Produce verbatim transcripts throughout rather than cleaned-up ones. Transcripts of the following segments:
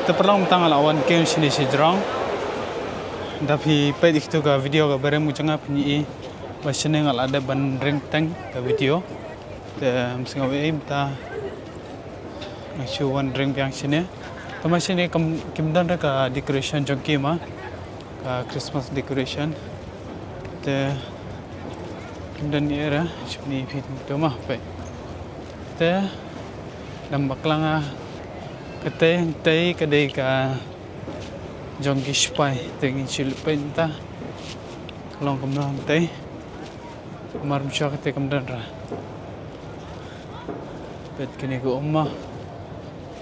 Te paralok, mynta nga la wan kem shane shajrong. Da phi peit ïa kito ka video kaba rem jong nga phin ïohi ba shane nga la dep ban ring teng ka video. Te ym sngewbha ei mynta nga shu wan ring biang shane. Te ma shane kam, kim don re ka decoration jong ki ma, ka Christmas decoration. Te kim don ei re, shu pyni phi to ma peit. Te dang bakla nga, katei, katei ka dei ka jong ki sipai, te ngin shu leit peit mynta long kumno katei. Mar mynshwa katei kam don re. Peit kine ki um ma.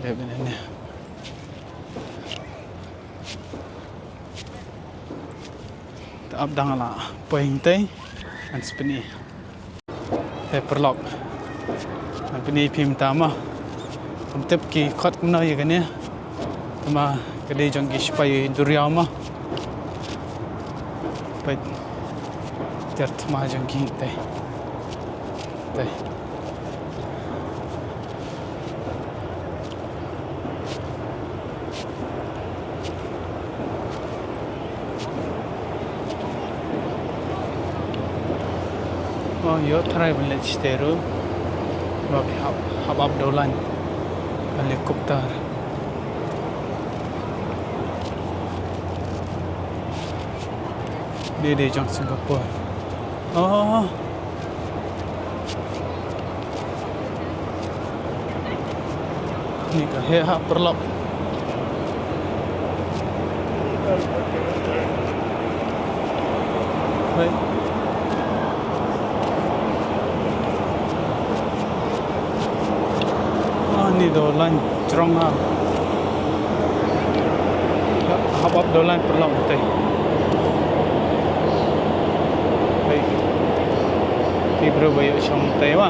Dep ïa ne. Te ap dang la poi hangtei. Ngan sa pyni. Te paralok, ngan pyni phi mynta ma. Ngam tip ki khot kumno ïa kane. Te ma ka dei jong ki sipai duriaw ma. Peit. Jar thma jong ki te. Te. Oh, ïoh tharai ban leit shatei ruh. Ba ki hap, hap ap dawlang. Helicopter. Dei dei jong Singapore. Oh. Ni ka heh ha paralok. Hai. Ah, ni dawlang jrong ha. Hap ap dawlang paralok te. Hai. Ki briew ba ïoh shong te ma.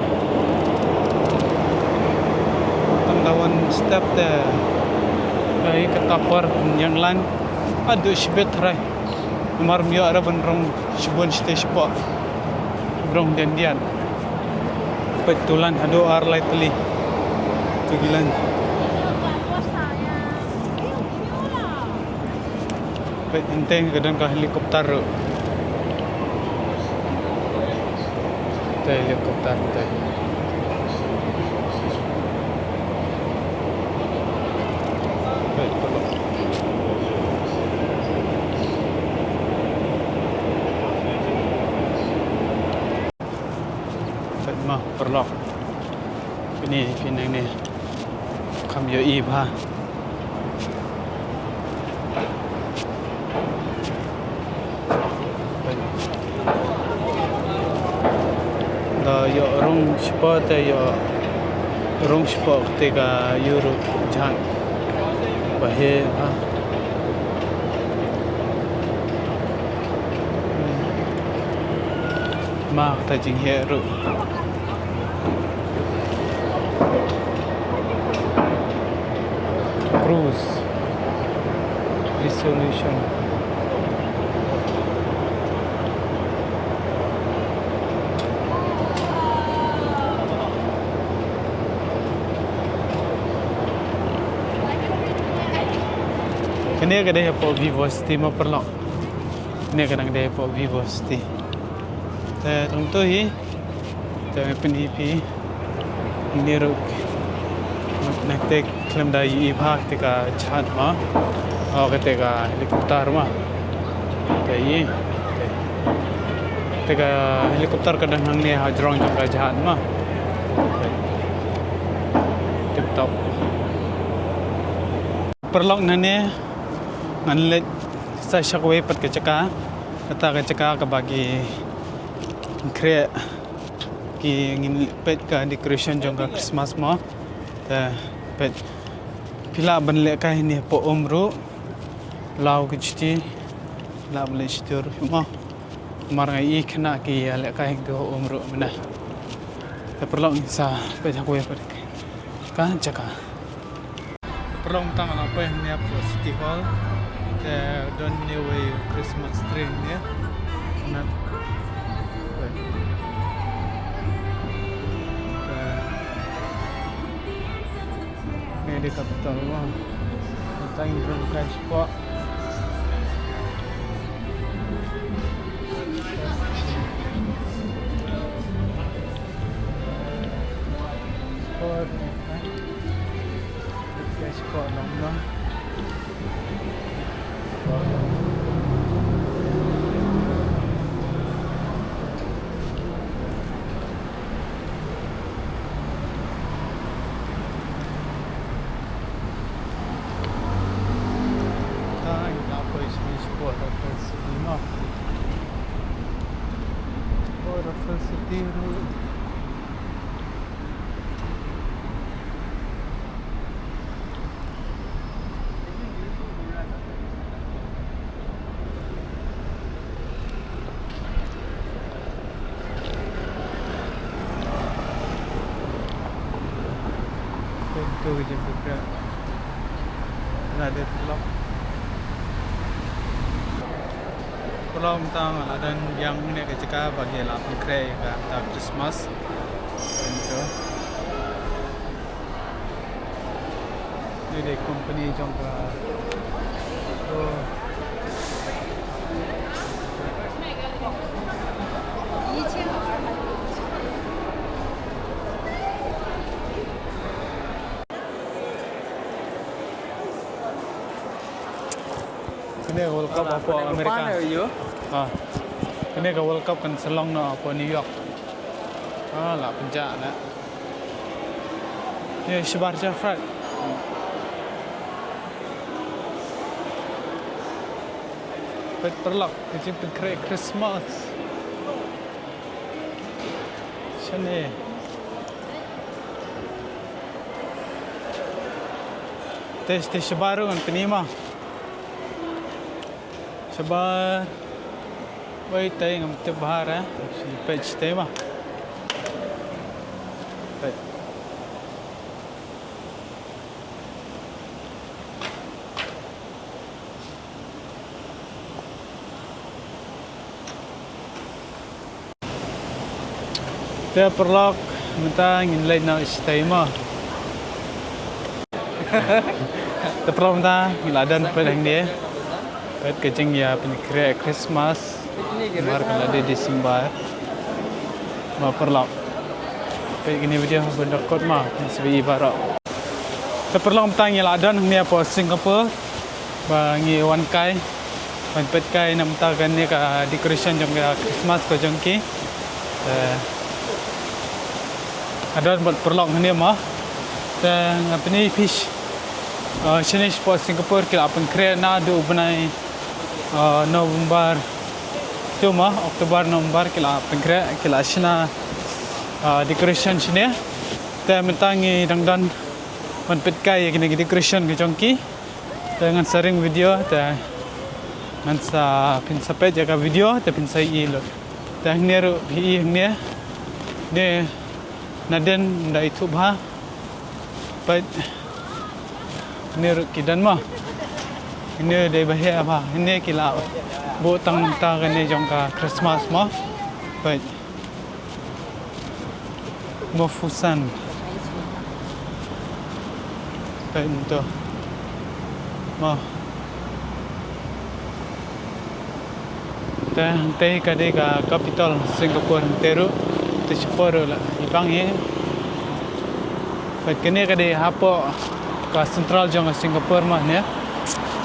Tang da wan step te. Hai, kata por ïeng lang. Haduh shibit tharai. Namar ym ïoh re ban rung shibun shatei shapoh. Rung dian dian. Peit tu lang haduh ar lai tylli. Tu ki lang. Peit hangtei ka don ka helicopter ruh. Te helicopter te. Peit paralok. Peit ma paralok. Kine, kine ne. Kam ïohi bha. Da ïoh rung shapoh te ïoh rung shapoh te ka ïuh ruh jhang. Ba heh bha. Ma kata jingheh ruh. Cruise resolution. Kane ka dei hapoh Vivo City ma paralok. Kane ka dang dei hapoh Vivo City. Te tang to hi. Te pyni phi. Ni ruh. Nangta khlem da ïohi bha te ka jahaj ma. Oh, kata ka helicopter ma. Te ïohi. Te ka helicopter ka dang hangne ha jrong jong ka jahaj ma. Tip top. Paralok, nangne ngan leit sa sha kawei pat ka jaka. Kata ka jaka kaba ki khreh ki ngin peit ka decoration jong ka Christmas mo. Te peit phi lah ban lehkai hangne hapoh um ruh. Law ki juti lah ban leit shatei ruh mo. Namar nga ïohi khynnah ki ïa lehkai hapoh um ruh mynne. Te paralok, ngin sa peit ha kawei pat ka jaka. Paralok, mynta nga la poi hangne hapoh City Hall. Te don hangne wei Christmas tree hangne. Hangne. Te hangne dei Capitol One. Tang ïa ka spot. Spot, eh. Ka spot long long. Tang ïa la poi sha spot Raffles City mo. Spot Raffles City ruh. Tentu je buka. Lah dei paralok. Paralok, mynta nga la don biang ne ka jaka ba ki la pynkhreh ïa ka bynta Christmas. Tentu. Ni dei company jong ka. Oh. Kane ka World Cup hapoh America. Ha. Kane ka World Cup kan sa long noh hapoh New York. Ah, la pynjah na. Ïa, shabar Jeffrey. Peit paralok, ka jingpynkhreh Christmas. Shane. Te, te shabar ruh ngan pyni ma. Shabar. Wei, te ngam tip bha re. Peit te ma. Peit. Te paralok, mynta ngin leit noh shatai mo. Te paralok, mynta ngi la don pat hangne. Pat ka jingïapynkhreh Christmas. Namar ka la dei December. Mo paralok. Peit kane video ban da kut mo, phin sa ïohi baroh. Te paralok, mynta ngi la don hangne hapoh Singapore ba ngi wan kai, wan peit kai na bynta kane ka decoration jong ka Christmas ka jong ki. Te nga don bad paralok hangne mo. Te nga pyni phi, eh, shane shapoh Singapore ki la pynkhreh naduh u bnai, eh, November. Tu mo, October, November ki la pynkhreh, ki la shna, eh, decoration shane. Te mynta ngi dang don ban peit kai ïa kine ki decoration ka jong ki. Te ngan sa ring video, te ngan sa, phin sa peit ïa ka video, te phin sa ïohi lut. Te hangne ruh phi ïohi hangne. Ne nadien ym da ithuh bha. Peit. Hangne ruh ki don mo. Hangne dei ba heh bha. Hangne ki la buh tang na bynta kane jong ka Christmas mo. Peit. Mofusan. Peit to. Mo. Te hangtei ka dei ka capital Singapore hangtei ruh. Te shipor ruh la i bang hi. Peit kane ka dei hapoh ka central jong ka Singapore mo ne.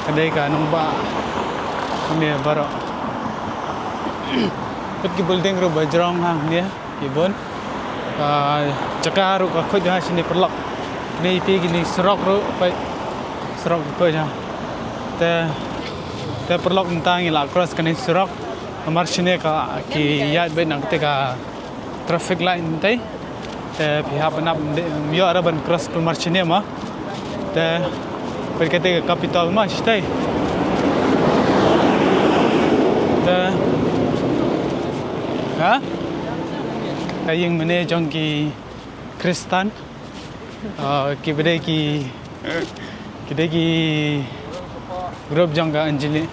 Ka dei ka nongbah. Kane baroh. Peit ki building ruh ba jrong hangne. Ki bun. Ah, jaka ruh ka khuid ha shane paralok. Kine ïa phi kine surok ruh, peit. Surok ka khuid ha. Te, te paralok mynta ngi la cross kane surok. Namar shane ka ki ïaid beit na kata ka traffic light mynta. Te phi hap ban ap, ym ïoh re ban cross kumar shane mo. Te peit kata ka Capitol mo shatai. Te ha? Ka ïing mane jong ki Khristan. Ah, ki ba dei ki, ki dei ki group jong ka Angeli-,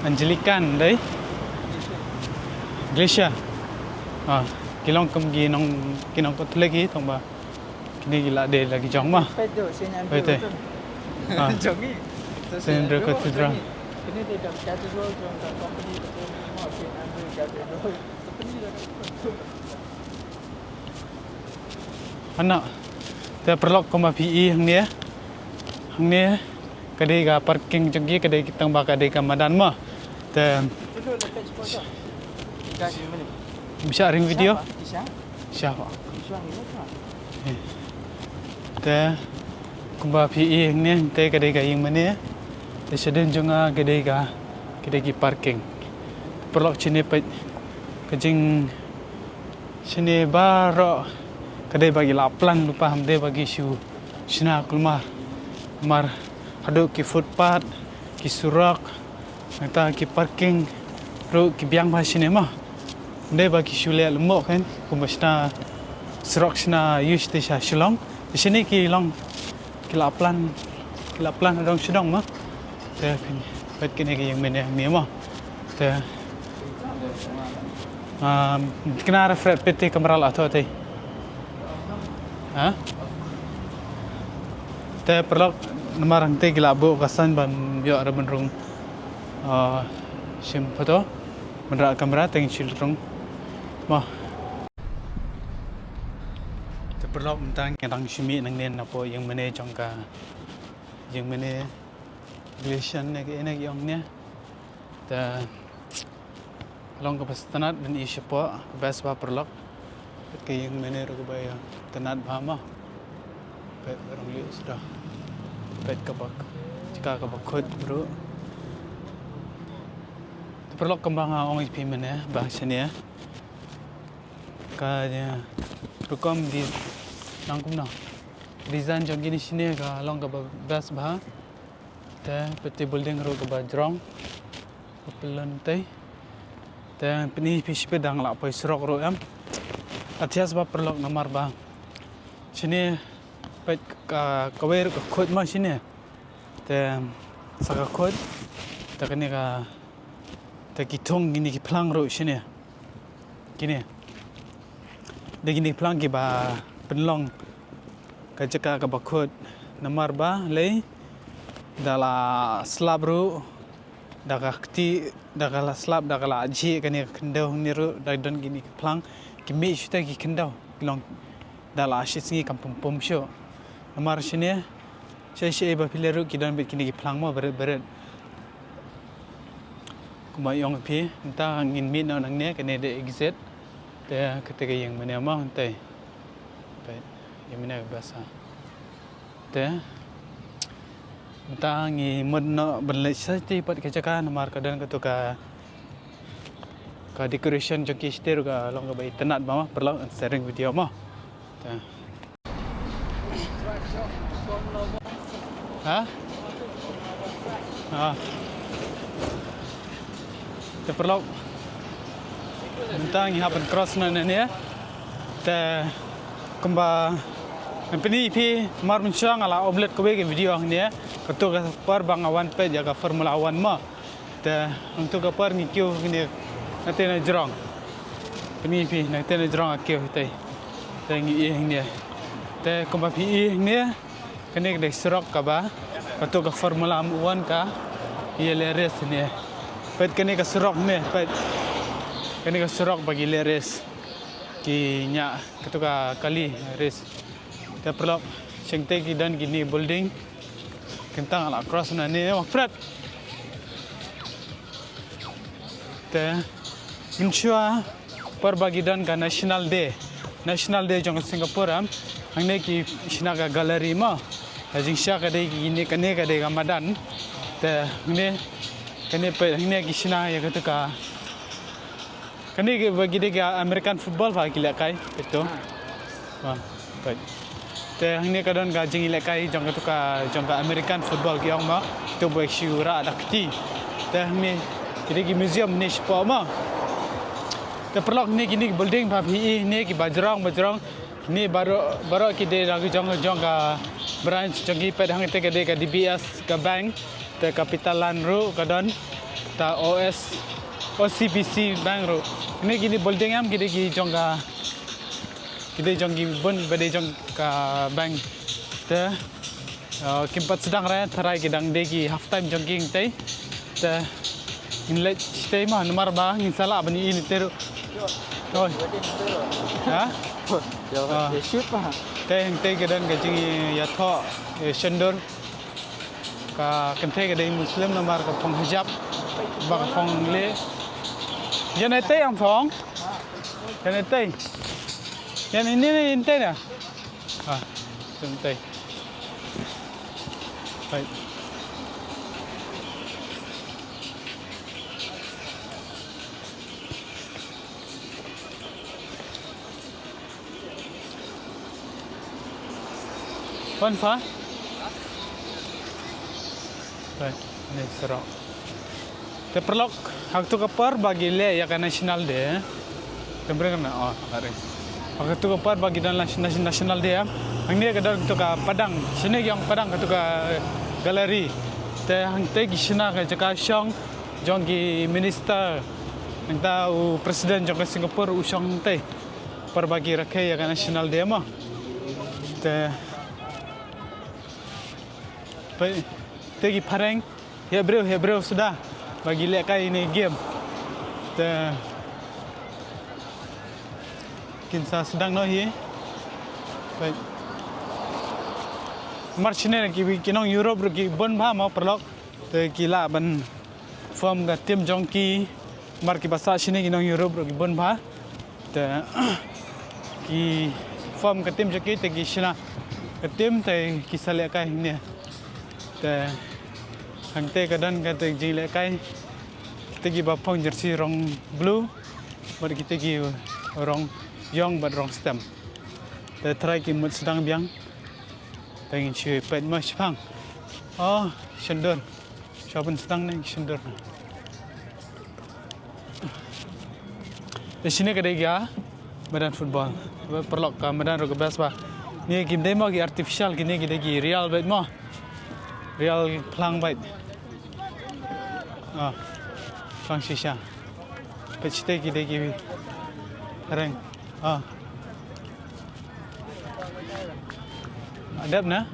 Anglican dei. Iglesia. Ah, ki long kum ki nong, ki nong Katholik hi tang ba. Kine ki la dei la ki jong mo. Peit te. Ah. Jong ngi. Saint Andrew Cathedral. Hana. Te paralok, kumba phi i hangne, hangne ka dei ka parking jong ki, ka dei ki tang ba ka dei ka madan mo. Te bisa ring video. Siapa? Te kumba phi i hangne, te ka dei ka ïing mane. Te shadien jong nga ka dei ka, ka dei ki parking. Paralok, shane peit ka jing, shane baroh ka dei ba ki la plan lypa, ym dei ba ki shu shna kulmar. Mar haduh ki footpath, ki surok, nangta ki parking ruh ki biang bha shane mo. Ym dei ba ki shu leh lyngngoh kein kumba shna surok shna ïa shatei sha Shillong. Te shane ki long, ki la plan, ki la plan ha dong sha dong mo. Te peit kine ki ïing mane hangne mo. Te, um, kane refresh peit te kamra la thoh te. Ha? Te paralok, namar hangte ki la buh ka sign ban ïoh ruh ban rung, uh, shim photo. Ban rah kamra te ngin shu rung mo. Te paralok, mynta ngi dang shu mih nangne napoh ïing mane jong ka, ïing mane Galatian ne kaei ne ki ong ne. Te long kaba sngewtynnat ban i shapoh, ka best bha paralok. Peit ka ïing mane ruh kaba ïatynnat bha mo. Peit rong lieh suda. Peit kaba, jaka kaba khuid ruh. Te paralok, kumba nga ong ïa phi mynne ba shane ka, eh, rukom di nang kumno. Design jong kine shane ka long kaba best bha. Te peit te building ruh kaba jrong, ka pyllun te. Te pyni phi shiphew dang la poi surok ruh em. Atias ba paralok namar ba shane peit ka, kawei ruh ka khuid ma shane. Te sa ka khuid te kane ka, te ki thung kine ki phlang ruh shane. Kine. Da kine ki phlang kiba pynlong ka jaka kaba khuid namar balei, da la slap ruh, da ka kti, da ka la slap, da ka la jhieh kane ka khyndew hangne ruh, da don kine ki phlang ki mih shuh te ki khyndew ki long da la shi sngi kam pum pum shuh. Namar shane, shai shai ba phi leit ruh ki don beit kine ki phlang mo, beret beret. Kumba ong phi, mynta ngin mih noh nangne, kane dei exit. Te kata ka ïing mane mo, te. Peit, ïing mane ka best. Te mynta ngi mut noh ban leit shatei pat ka jaka namar ka don kato ka, ka decoration jong ki shatei ruh ka long kaba itynnat bha mo, paralok, sharing video mo. Te. Ha? Ha. Te paralok, mynta ngi hap ban cross na ne ne. Te kumba ngan pyni phi, mar mynshuwa nga la upload kawei ka video hangne. Kato ka por ba nga wan peit ïa ka Formula One mo. Te hangto ka por ngi kiew hangne, nangta na jrong. Pyni phi, nangta na jrong nga kiew te. Te ngi ïa hangne. Te kumba phi ïa hangne, kane ka dei surok kaba kato ka Formula One ka ïaleh race hangne. Peit kane ka surok hangne, peit. Kane ka surok ba ki leh race. Ki ñiah kato ka kali race. Te paralok, shangtei ki don kine building. Kynta nga la cross na ne, oh, Fred. Te mynshuwa por ba ki don ka National Day, National Day jong Singapore, am, hangne ki shna ka gallery mo. Ka jingshisha ka dei kine, kane ka dei ka madan. Te hangne, kane peit, hangne ki shna ïa kato ka Kane ki ba ki dei ka American football ba ki lehkai, peit to. Ba, peit. Te hangne ka don ka jingïalehkai jong kato ka, jong ka American football ki ong mo, to ba shu rah da kti. Te hangne ki dei ki museum ne shapoh mo. Te paralok, hangne kine ki building ba phi i hangne kiba jrong ba jrong. Kine baroh, baroh ki dei la ki jong, jong ka branch jong ki, peit hangte ka dei ka D B S ka bank, te Capitaland ruh ka don, ta O S, O C B C bank ruh. Kine kine building em ki dei ki jong ka, ki dei jong ki bun ba dei jong ka bank. Te Ah, kim pat sdang re, tharai ki dang dei ki half time jong ki hangtei. Te ngin leit shatei mo, namar ba ngin sa lah ban ïohi hangtei ruh. Oi. Ha? Ah. Te hangtei ka don ka jingïathoh, eh, shondur. Ka kynthei ka dei Muslim namar ka phong hijab bad ka phong leh. Ïa na tei am phong. Ïa na tei. Ïa na ini ni tei na. Ah, tei. Hai. Wan fa? Te, ni surok. Te paralok, ha katu ka por ba ki leh ïa ka National Day. Te breng na, oh, hari. Ha katu ka por ba ki don la nas-, National Day, eh. Hangne ka don katu ka padang, shane ki ong padang katu ka gallery. Te hangtei ki shna ka jaka shong jong ki minister. Nangta u president jong ka Singapore u shong hangtei. Por ba ki rakhe ïa ka National Day mo. Te, peit, te ki phareng, heh briew, heh briew suda ba ki lehkai ine i game. Te kin sa sdang noh hi. Peit. Mar shane ki, ki nong Europe ruh ki bun bha mo paralok. Te ki lah ban form ka team jong ki, mar ki ba sah shane ki nong Europe ruh ki bun bha. Te ki form ka team jong ki, te ki shna ka team, te ki sa lehkai hangne. Te hangtei ka don kata ka jinglehkai. Kita ki ba phong jersey rong blue bad kita ki rong ïong bad rong stem. Te tharai ki mut sdang biang. Te ngin shu peit mo shaphang. Oh, shondur. Shu pynsdang ne shondur. Te shane ka dei ka madan football. Paralok, ka madan ruh ka best bha. Kine kim dei mo ki artificial, kine ki dei ki real beit mo. Real phlang beit. Ah. Phlang shisha. Peit shatei ki dei ki reng. Ah. Adep na?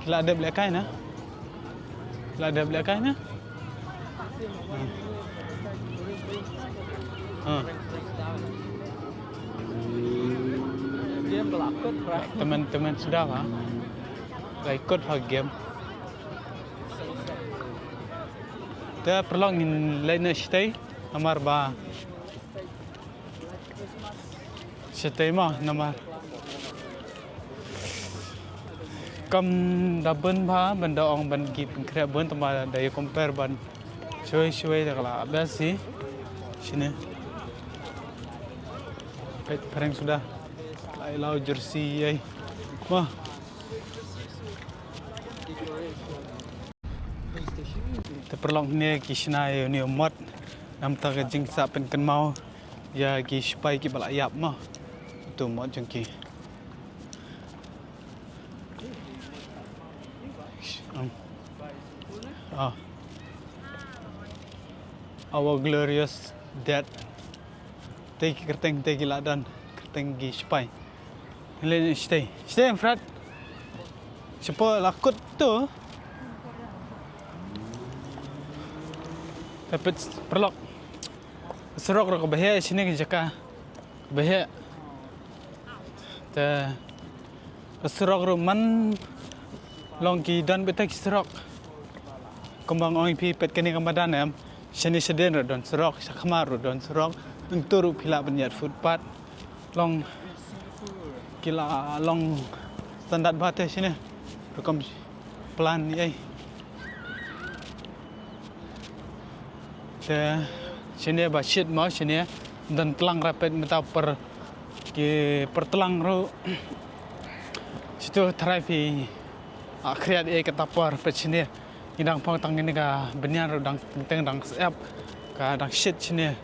Ki la dep lehkai na? Ki la dep lehkai na? Hmm. Hmm. Tymmen, tymmen suda ha. La ikut ha game. Te paralok ngin leit noh shatei, namar ba shatei mo, namar kam da bun bha ban da ong ban ki pynkhreh bun, tangba da ïa compare ban shwei shwei da ka la best hi. Shane. Peit phareng suda. La ïa law jersey ei. Mo. Te paralok, ne ki shna ïa une u mot namar ka jingsah pynkynmaw ïa ki shipai kiba la ïap mo. Utu u mot jong ki. Um. Ah. Our glorious dead. Te ki kyrteng, te ki la don kyrteng ki shipai. Leit shatei. Shatei, Fred. Shapoh la kut tu. Te peit paralok. Surok ruh kaba heh shane, ki jaka kaba heh. Te surok ruh man long ki don beit ki surok. Kumba nga ong ïa phi, peit kane ka madan em. Shane shadien ruh don surok, shakhmat ruh don surok. Hangto ruh phi lah ban ïaid footpath. Long ki la long standard bha te shane. Rukom plan ei. Te shane ba shit mo, shane don tlang rapet mynta, per ki per tlang ruh. Shitu tharai phi, ah, khriat ei kata por peit shane. Ngi dang phong tang kane ka bynïan ruh dang teng teng dang sep, ka dang shit shane.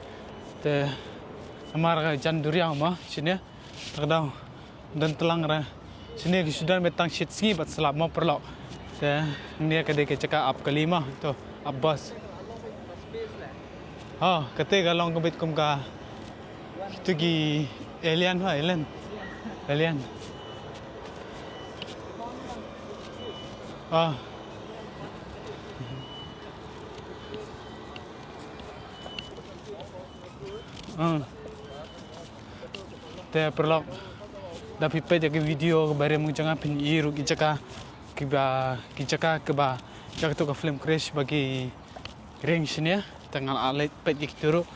Te namar ka jan duriaw mo shane. Te ka dang don tlang re. Shane ki shu don beit tang shit sngi bad slap mo paralok. Te hangne ka dei ka jaka ap kali mo, to ap bus. Ha, kata ka long ka beit kum ka, kitu ki Alien ha, alien. Alien. Ah. Ah. Te paralok, da phi peit ïa ki video kaba rim jong nga phin i ruh ki jaka kiba, ki jaka kiba ïa katu ka film Krish ba ki ring shane. Te nga la leit peit ïa kitu ruh.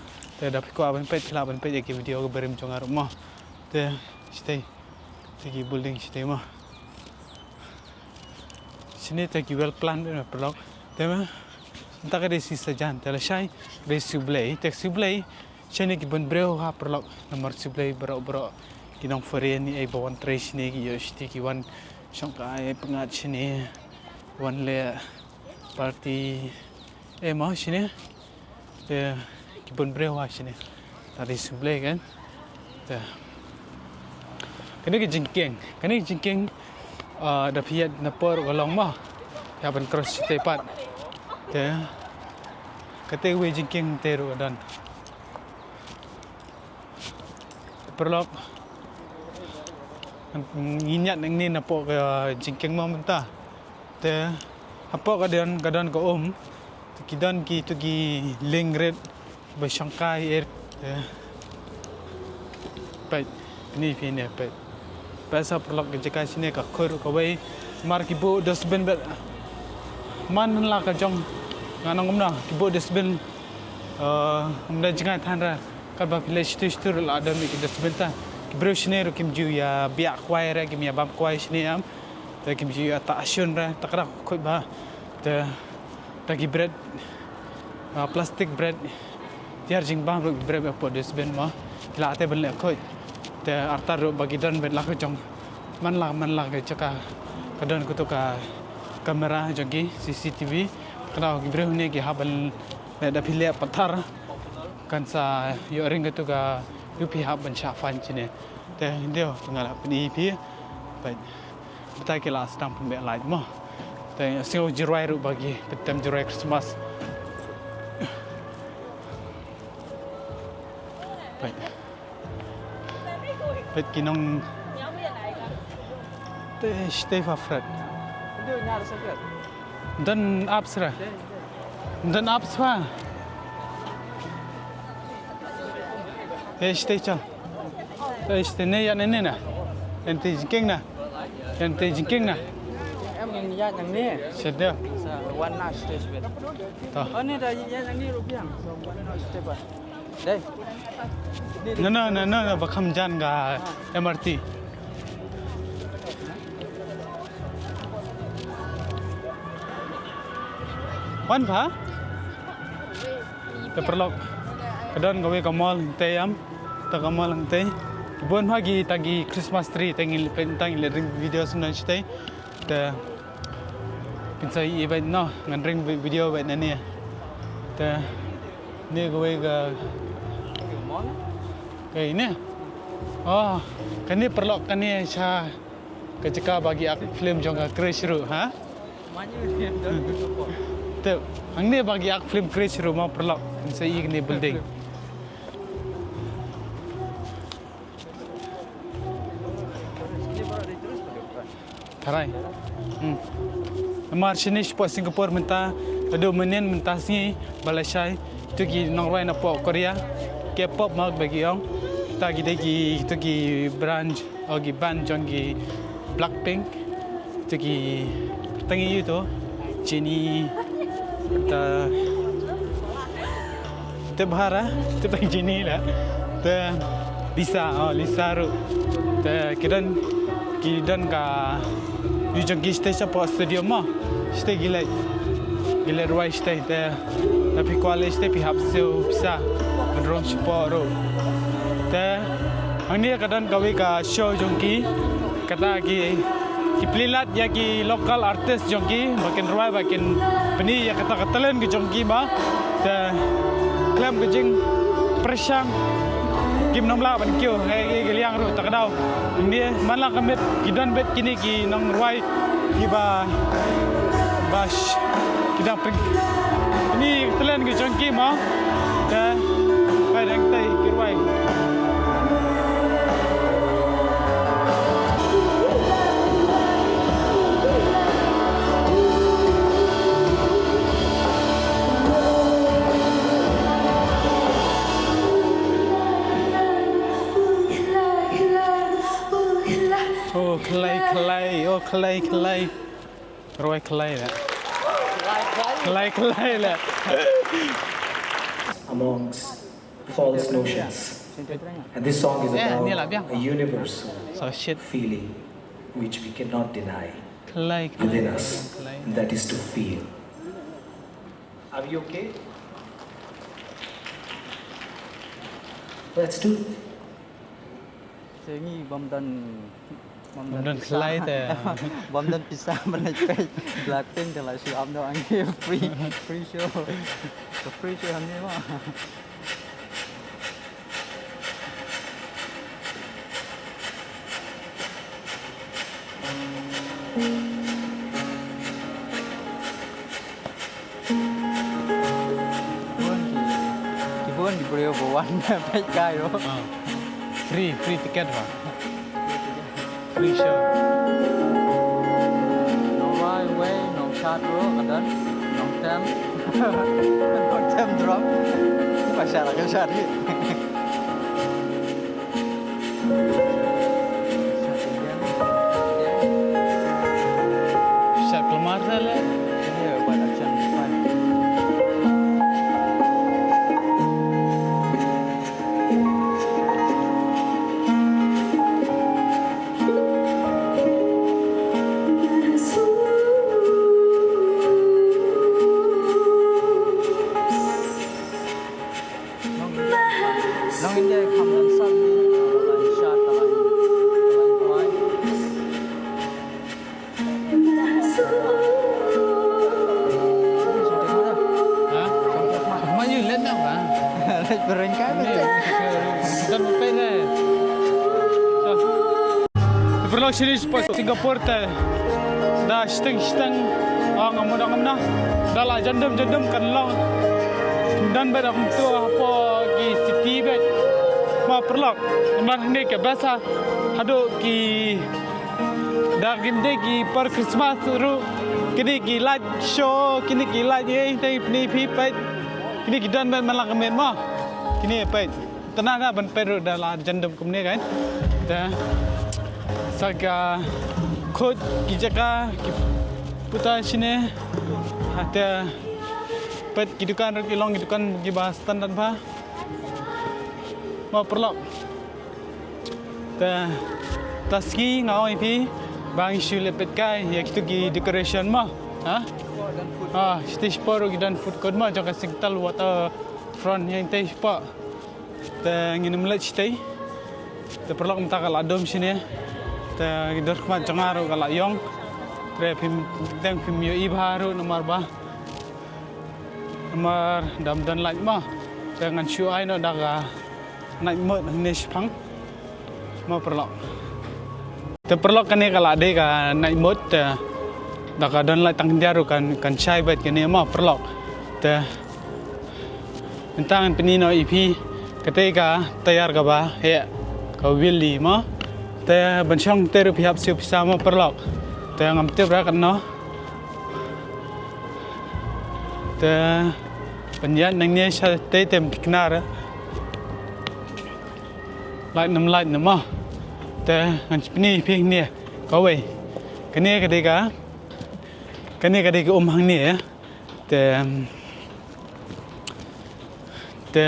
Te da phi kwah ban peit, phi lah ban peit ïa ki video kaba rim jong nga ruh mo. Te shatei, te ki building shatei mo. Shane te ki well plan bad paralok. Te mynta ka dei shi sajan, te lashai ka dei shi Blei, te shi Blei shane ki bun briew ha paralok, namar shi Blei baroh baroh ki nong foreign, eh, ba wan trei shane, ki ïoh shatei, ki wan shongkai pyngngad shane, wan leh party, eh, mo shane. Te ki bun briew ha shane. Te dei shi Blei kan. Te kane ka jingkieng, kane ka jingkieng, ah, da phi ïaid napoh ruh ka long mo. Ïa ban cross shatei pat. Te kata kawei jingkieng te ruh ka don. Paralok, ngin ïaid nangne napoh ka jingkieng mo mynta. Te hapoh ka don, ka don ka um. Te ki don kitu ki lieng rit ba shongkai, eh. Te peit, peit ne, peit. Peit sa paralok, ka jaka shane ka khuid kawei. Namar ki buh dustbin bad man la ka jong, nga ong kumno, ki buh dustbin. Eh, ym dei jngai than ra. Katba phi leit shatei shatei ruh la don ki dustbin, te ki briew shane ruh kim ju ïa biah kwai re, kim ïa bam kwai shane em. Te kim ju ïa tah shun re, te ka dei khuid bha. Te, te ki bret, ah, plastic bret, tiar jingbam ruh ki bret hapoh dustbin mo. Ki lah te ban leh khuid. Te artat ruh ba ki don beit la ka jong. Man la, man la ka jaka ka don katu ka camera jong ki, C C T V. Ka dei ki briew ne ki hap ban leh, da phi leh pathar kan sa ïoh ring katu ka, ïoh phi hap ban shah fine shane. Te hynrei nga la pyni phi. Peit. Batai ki la sdang pynbeh light mo. Te sngew jingrwai ruh ba ki pyntem jingrwai Christmas. Peit. Peit ki nong. Te shatei pha Fred. Don apps ra. Don apps pha. Te shatei chal. Te shatei ne ïa ne ne na. Ïa te jingkieng na. Ïa te jingkieng na. Em ngin ïa nang ne. Shatei. Sa wan na shatei shatei. Ta. Oh ne da ïa nang ne ruh biang. So wan na shatei ba. Dei. No, no, no, no, no, ba kham jan ka M R T. Wan pha? Te paralok, ka don kawei ka mall hangtei em. Te ka mall hangtei. Ki bun pha kita ki Christmas tree, te ngi leh, te ngi leh ring video shen shatei. Te pynshai i bad no, ngan ring vi-, video bad na ne. Te ne kawei ka, kane ne. Oh, kane paralok, kane sha ka jaka ba ki ak film jong ka Krish ruh, ha? Te hangne ba ki ak film Krish ruh mo paralok, pynshai i kane building. Tharai. Hmm. Namar shane shapoh Singapore mynta, haduh mynnin mynta sngi ba lashai, kitu ki nongrwai napoh Korea, K-pop mo ba ki ong. Kita ki dei ki, kitu ki branch, oh, ki band jong ki Blackpink. Kitu ki, tang ïa itu, Jennie, kita Te bha ra, te pang Jennie la. Te Lisa, oh, Lisa ruh. Te ki don, ki don ka, ïa jong ki shatei shapoh stadium mo. Shatei ki leit, ki leit rwai shatei te. Te phi kwah leit shatei phi hap siew pisa. Rung shapoh ruh. Te hangne ka don kawei ka show jong ki. Kata ki, ki plie lad ïa ki local artist jong ki, ba kin rwai, ba kin pyni ïa kata ka talent ka jong ki ba. Te khlem ka jingpyrshang, kim nym lah ban kiew, eh, eh, ki liang ruh ta ka daw. Ngi man la ka miet, ki don beit kine ki nongrwai, kiba, ba sh-, ki dang pyrshang. Kine talent ka jong ki mo. Te, bai dang tei ki rwai. Oh, khlei, khlei, oh, khlei, khlei. Roi khlei la. Khlei, khlei la. Amongst false notions. And this song is about a universal feeling which we cannot deny within us, and that is to feel. Are we okay? Let's do it. Te ngi bym don, bym don pisa. Bym don pisa ban leit peit Blackpink te la shu ap noh hangne free, free show. Ka free show hangne mo. Ki bun ki briew ba wan peit kai ruh. Ah. Free, free ticket ba. Free show. Nongrwai wei, Nongshad ruh ka don, Nongtem. Nongtem drop. Ka shad, ka shad hi. Shad kulmar sa le. Long India kham don sat ni, ka line shot, ka line, ka line wide. Ha? Ma yu let na ba? Let berengkai. Ni, don pe le. Te paralok, shini sha Singapore te da shiteng shiteng, ah, ngam mut ngam na, da la jandum jandum kan long. Don bad kumtu hapoh ki city bad. Ma paralok, namar hangne ka best haduh ki, da kim dei ki por Christmas ruh, kine ki light show, kine ki light ei te pyniphi peit. Kine ki don bad man la ka met mo. Kine peit. Tang na ban peit ruh da la jandum kumne kan. Te sa ka khot ki jaka ki puta shine. Ha te peit ki dukan ruh ki long ki dukan kiba standard ba. Mo paralok. Te ta sngi nga ong ïa phi ba ngi shu leit peit kai ïa kitu ki decoration mo. Ha? Ah, stage four ruh ki don food court mo jong ka Singtel Waterfront ïa te spot. Te ngin ym leit shatei. Te paralok mynta ka la dum shane. Te ki dur khmat jong nga ruh ka la ïong. Te phim, teng phim ïohi bha ruh namar ba, namar dam don light mo. Te ngan shu ai noh da ka night mode hangne shaphang. Mo paralok. Te paralok kane ka la dei ka night mode, te da ka don light tang khyndiat ruh kan, kan shai beit kane mo paralok. Te mynta ngan pyni noh ïa phi kata ka tayar kaba heh ka wheelie mo. Te ban shong te ruh phi hap siew pisa mo paralok. Te ngam tip ra katno. Te ban ïaid nangne shatei te ym thikna re. Light ne ym light ne mo. Te ngan pyni phi hangne kawei. Kane ka dei ka, kane ka dei ka um hangne. Te, te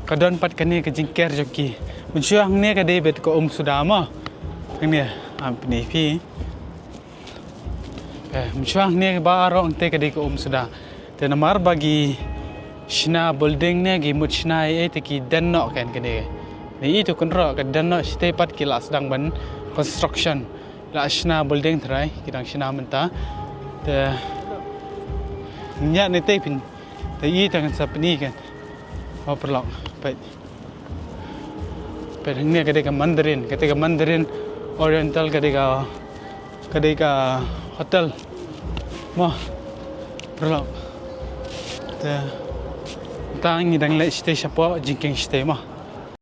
ka don pat kane ka jingker jong ki. Mynshuwa hangne ka dei beit ka um suda mo. Hangne, am pyni phi. Eh, mynshuwa hangne baroh te ka dei ka um suda. Te namar ba ki shna building ne ki mut shna ei ei te ki den noh kan kane. Ne itu kynroh ka den noh shatei pat ki la sdang ban construction. La shna building tharai ki dang shna mynta. Te nya ne te phin. Te i te ngan sa pyni kan. Mo paralok, peit. Peit hangne ka dei ka Mandarin, ka dei ka Mandarin Oriental, ka dei ka, ka dei ka hotel. Mo paralok. Te tang ngi dang leit shatei shapoh jingkieng shatei mo.